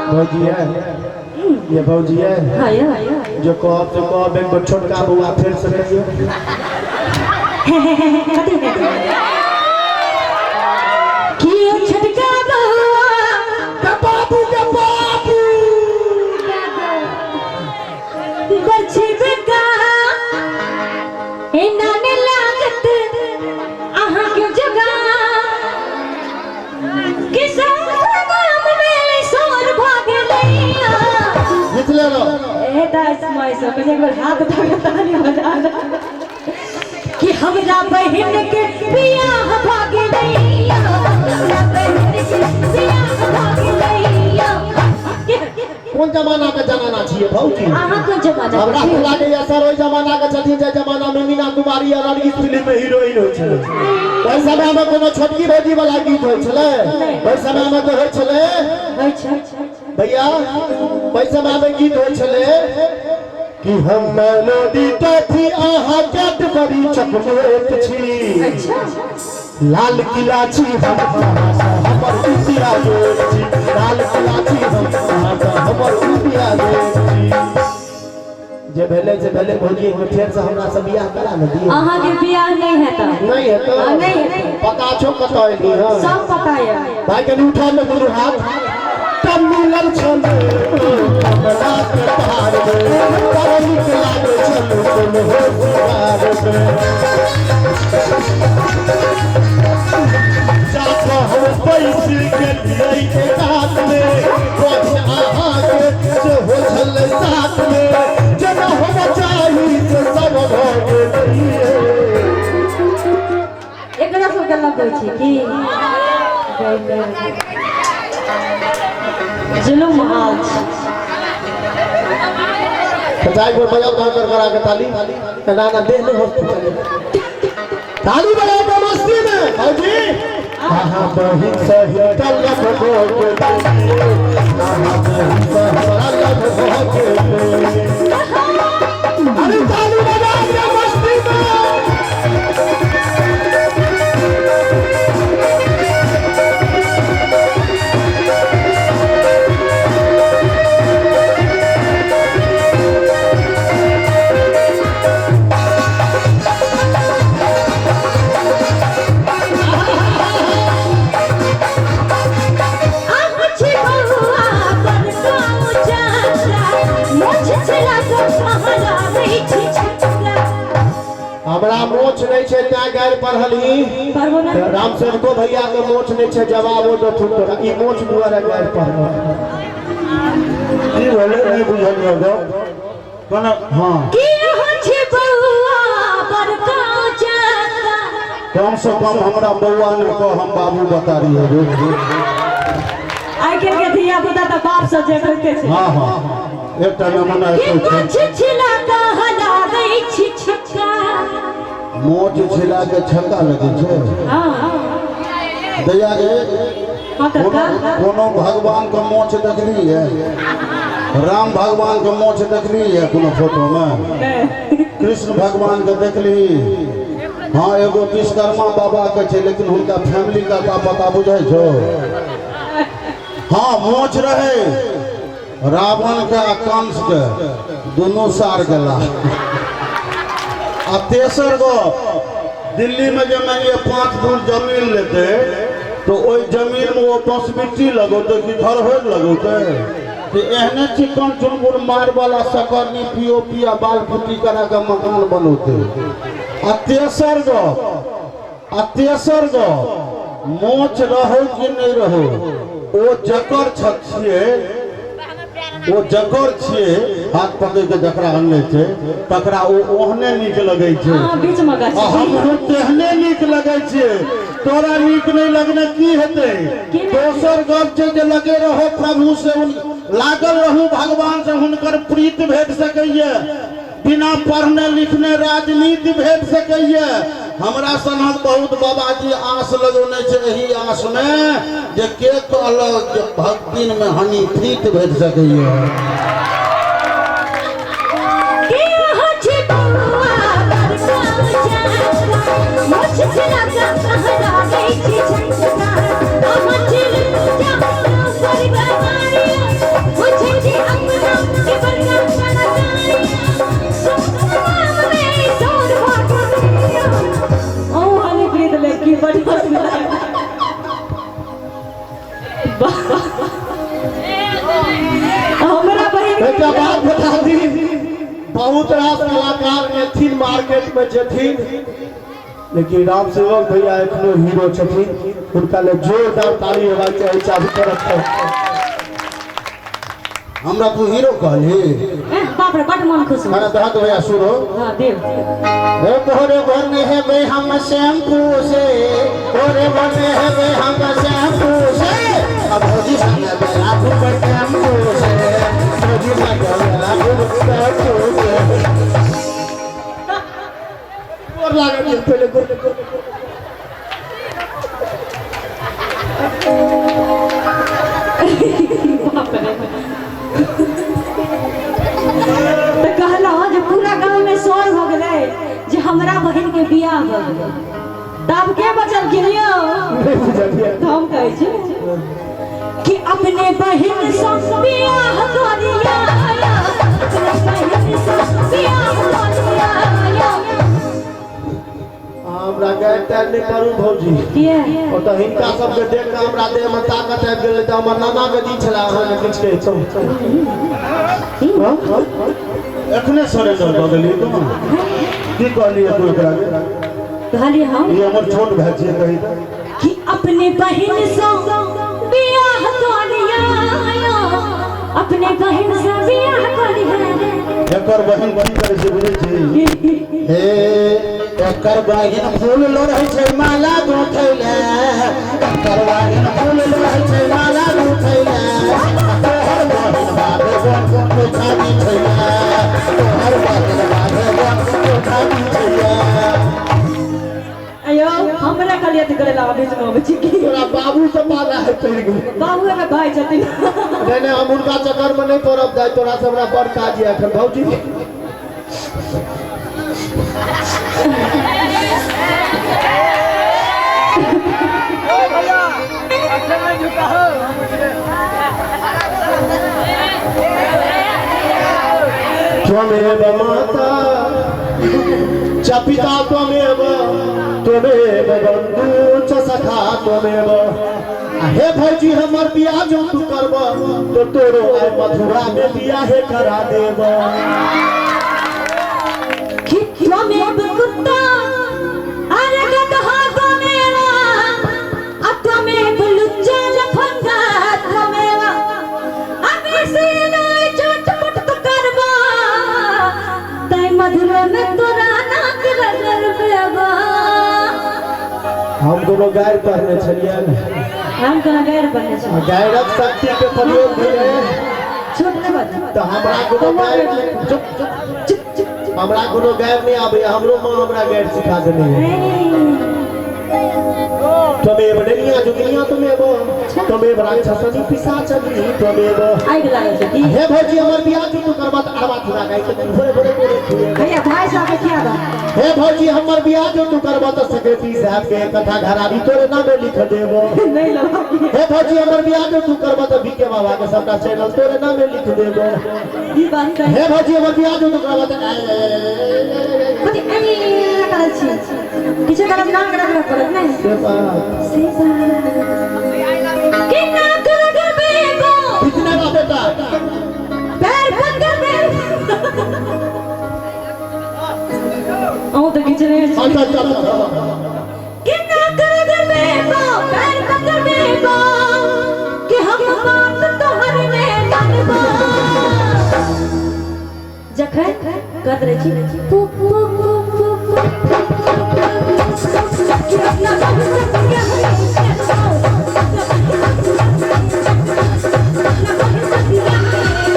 भौजी है ये भौजी है। हाँ यो। जो कहब से कहब, एक बेर छोटका बौआ फेर से कहियो। कथी हेतै की ओ छोटका बौआ? के बाबू के बाबू बचबका एना ने लागत अहाँके जगह कि गाम में शोर भऽ गेलैया। घीच ले लो। ए दास माय सब कनि एक बेर हाथ उठा के ताली बजा दे कि हमरा बहिन के बियाह भऽ गेलैया, हमरा बहिन के बियाह भऽ गेलैया। कोन जमाना के जमाना छियै भौजी? अहाँ कोन जमाना के हमरा छी? तऽ लागैया सर ओहि जमाना के छथिन जे जमाना में मीना कुमारी आ नरगिस फिल्म में हीरोइन होइ छलै। ओहि समय में कोनो छोटकी भौजी वाला गीत होइ छलै? ओहि समय में तऽ होइ छलै। होइ छै। भैया, ओहि समय में गीत होइ छलै कि हम मेलोडी टॉफी अहाँ कैडबरी चॉकलेट छी। अच्छा। लाल किला छी हम अहाँ हमर इंडिया गेट छी, लाल किला छी हम अहाँ हमर इंडिया गेट छी। जे भेलै से भेलै भौजी, एक बेर फेर से हमरा से बियाह करा ने दियौ। अहाँके बियाह नहि हेतै। नहि हेतौ? हाँ, नहि हेतै। पता छौ कतऽ एली हँ? सब पता यऽ। भाई, कनि उठा ले दुनू हाथ। तब मिलल छल कमला के पार में, बड़ नीक लागै छल सोलहो सिंगार में। जाकऽ हम पैसि गेलियै एकात में, बहिन अहाँके सेहो छलै साथ में। जेना हम चाही से सब भऽ गेलैये। एकरा सबके लगै छै कि जुलुम हाल छै। चाचा, एक बेर बजाओ तहन कर करा के ताली। ना ना, देह नहीं हॉस्पिटल। ताली बजाओ तो मस्ती में भौजी। अहाँ बहिन सहित लभ भऽ गेलियै, अहाँ बहिन से हमरा लभ भऽ गेलै। अरे ताली बजाओ के मस्ती में। अहाँ छी बौआ बड़का चाचा, मोछ छिला कऽ अहाँ लाबै छी छक्का। हमरा मोछ नहीं छै तैं गारि पढ़लही। पढ़बो ने। राम सेवको भैया के मोछ नहीं छै, जवाब ओ देथुन तोरा। ई मोछ दुआरे गारि पढ़ल। की भेलै, नहि बुझलियै गप कोना। हँ। की अहाँ छी बौआ बड़का चाचा? कम से कम हमरा बौआ ने कह, हम बाबू बता रही है। आइ काल्हि के धिया पुता तऽ बाप से जे होइते छै। हाँ, एकटा नमूना कि एतौ छै। मोछ छिला कऽ हलाबै छी छक्का। मोछ छिला के छक्का लगै छै? हाँ। दैया गे। हाँ कोनो काका। कोनो भगवान के मोछ देखली है? राम भगवान के मोछ देखली है कोनो फोटो में? नहि। कृष्ण भगवान के देखली? हाँ, एगो विश्वकर्मा बाबा के छै, लेकिन हुनका फैमिली का का पता बुझै छौ? हाँ, मोछ रहे रावण के आ कंस के, दुनू सार गेला। आ तेसर गप, दिल्ली में जे मानि लिअ 5 धुर जमीन लेतै तऽ ओहि जमीन में ओ बसबिट्टी लगौतै कि घरहोर लगौतै? कि एहने चिकन चुनमुन मार वाला सकरनी पीओपी आ बाल पुट्टी करा के मकान बनौतै? आ तेसर गप, मोछ रहौ कि नहि रहौ, ओ जकर छियै, ओ जकर छियै। हाथ पकड़ के जकरा अनने छै तकरा ओ ओहने नीक लगै छै। अहाँ बीच मे गाछ। आ हमहूँ तेहने नीक लगै छियै। तोरा नीक नहि लगने की हेतै? की नहि? दोसर गप छै जे लगे रहो प्रभु से, लागल रहू भगवान से, हुनकर प्रीत भेट सकैए। बिना पढ़ने लिखने राजनीति भेट सकैए। हमरा सनक बहुत बाबाजी आस लगौने छै एहि आस में जे के कहलक जे भक्तिन में हनी प्रीत भेट सकैए। की अहाँ छी बौआ बड़का चाचा, मोछ छिला कऽ अहाँ लाबै छी छक्का। अहाँ छी पूजा परिवार। एकटा बात बता दी, बहुत रास कलाकार एथिन मार्केट में जेथिन, लेकिन राम सेवक भैया एखनो हीरो छथिन। हुनका ले जोरदार ताली होबाक चाही चारू तरफ से। हमरा तू हीरो कहली? ए, बाप रे, बड मन खुश हो। खाना दहा तो भैया सुनो। हाँ, देव। हे तोहरे बने हेबे हम शैम्पू से, तोहरे बने हेबे हम शैम्पू से, अब भौजी संग बेला खूब टेम्पू से, भौजी संग बेला खूब टेम्पू से। गोर लागल छै पहिले गोर। बाप रे, तऽ कहलहुँ जे पूरा गाँव में शोर भऽ गेलै जे हमरा बहिन के बियाह भऽ गेलै, तब के बचल गिरियो? नहि बुझलियै। तऽ हम कहै छी कि अपने बहिन सँ बियाह करिया, अपने बहिन सँ बियाह करिया। हमरा गारि तारि नहि करू भौजी। किया? ओतऽ हिनका सबके देख कऽ हमरा देह में ताकत आबि गेलै, तऽ हमर नाना के दिन छलै अहाँके किछु कहै। एखने सरेंडर कऽ देलियै तू? की कहलियै तू एकरा के? कहलियै हम? ई हमर छोट भाय छियै, कही तऽ। कि अपने बहिन सँ बियाह करिया, अपने बहिन सँ बियाह करिया। एकर बहिन की करै छै बुझै छी? हे, एकर बहिन फूल लोढ़ै छै माला गुथै ले, एकर बहिन फूल लोढ़ै छै माला गुथै ले, तोहर बहिन बाधे बन कोठा बिछै ले, तोहर बहिन बाधे बन कोठा बिछै ले। अयो, हमरा कहलियै तऽ करे ला बीच में अबै छी की? तोरा बाबू से पाला है पड़ि गेल। बाबू हमर भाय छथिन। नहि नहि, हम हुनका चक्कर में नहि पड़ब दाइ, तोरा से हमरा बड़ काज यऽ एखन भौजी। त्वमेव माता च पिता त्वमेव, त्वमेव बंधु च सखा त्वमेव। आ हे भौजी, हमर बियाह जो तू करब तो तोरो आइ मथुरा में बियाहे करा देब। कि त्वमेव कुत्ता अरे गदहा त्वमेव, आ त्वमेव लुच्चा लफंगा त्वमेव, अबे से नाय छोट मोट तो करबा तै मधुर में तोरा नाक रगड़बेबा। हम कोनो गारि पढ़ने छलियै? हम कोनो गारि पढ़ने छी? गायरक शक्ति के प्रयोग भेलै। छोट नहि बाजू। तऽ हमरा कोनो गारि नहि, चुप चुप चुप। हमरा कोनो गारि नहि आबैया, हमरो माँ हमरा गारि सिखा देने है। त्वमेव डलिया जुगलिया त्वमेव, त्वमेव राक्षसनी पिशाचनी त्वमेव। आगि लागल छै की? हे भौजी, हमर बियाह तू करबा तऽ अरबा चूड़ा गाय के भोरे भोरे भोरे खुएबा। भैया, भाई साहब के किया बा? हे भौजी, हमर बियाह जो तू करबा तऽ सेक्रेटरी साहब के कथा घरारी तोरे नामे लिख देबो। नहीं लगा। हे भौजी, हमर बियाह जो तू करबा तऽ बीके बाबा के सबटा चैनल तोरे नामे लिख देबो। ई बात सही। हे भौजी, हमर बियाह जो तू करबा तऽ कथी ऐ करै छी? किछु करब, नाक रगड़ऽ पड़त नहि। से बात। से बात कि नाक रगड़बेबो। कितने बा बेटा? पैर पकड़बे। अहूँ तऽ खिचने छी। अच्छा अच्छा अच्छा। कि नाक रगड़बेबो, पैर पकड़बेबो, कि हम बात तोहर ने मानबो। जखन कहत रहै छी पु पु पु पु पु, कि अपना बहिन से बियाह करबो, अपना बहिन से बियाह करबो।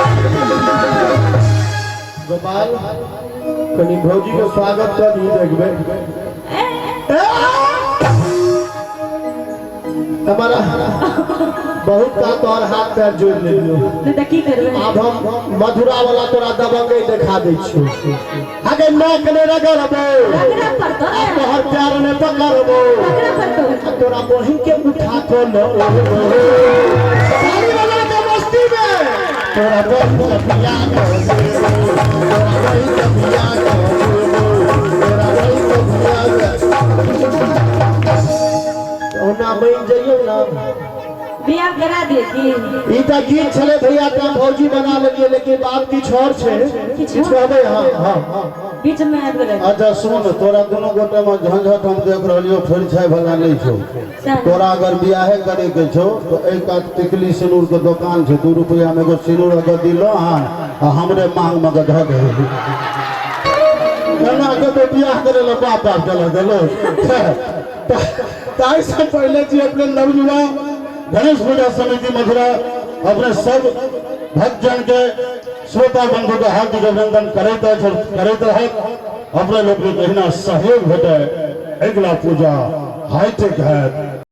गोपाल, कनि भौजी के स्वागत कर दी। देखबे हमारा बहुत का तोहर हाथ पैर जोड़ लेलियो। नहि तऽ की करबै? आब हम मधुरा वाला तोरा दबंगई देखा दै छियौ। आगे नाक ने रगड़बो। रगड़ऽ पड़तौ ने। तोहर प्यार ने पकड़बो। रगड़ऽ पड़तौ। आ तोरा बहिन के उठा के लो सारी वाला के मस्ती में तोरा बहिन के बियाह कर देबो, तोरा बहिन के बियाह कर देबो, तोरा बहिन के बियाह कर। ओना बनि जइयौ ना। बियाह करा दिए की? ई तऽ गीत छलै भैया तऽ भौजी बना लेलियै, लेकिन बात किछु आओर छै। किछु कहबै? हाँ हाँ। बीच में आबि गेलै। अच्छा सुन, तोरा दुनू गोटे में झंझट हम देख रहलियो, फिर छै भला नहीं छौ। तोरा अगर बियाहे करे के छौ तो एक कात टिकली सिनूर के दोकान छै, 2 रुपया में एगो सिनूर अगर दिलो आन आ हमरे मांग में के धऽ दे। केना के तो बियाह करे ले बाप बाप चला गेलो। ताहि से पहले जी अपने नवयुवा गणेश पूजा समिति मथुरा अपने सब भक्तजन के श्रोता बंधु के हार्दिक अभिनंदन करैत अछि और करैत रहत। अपने लोग के एहिना सहयोग भेटे, अगिला पूजा हाईटेक हैत।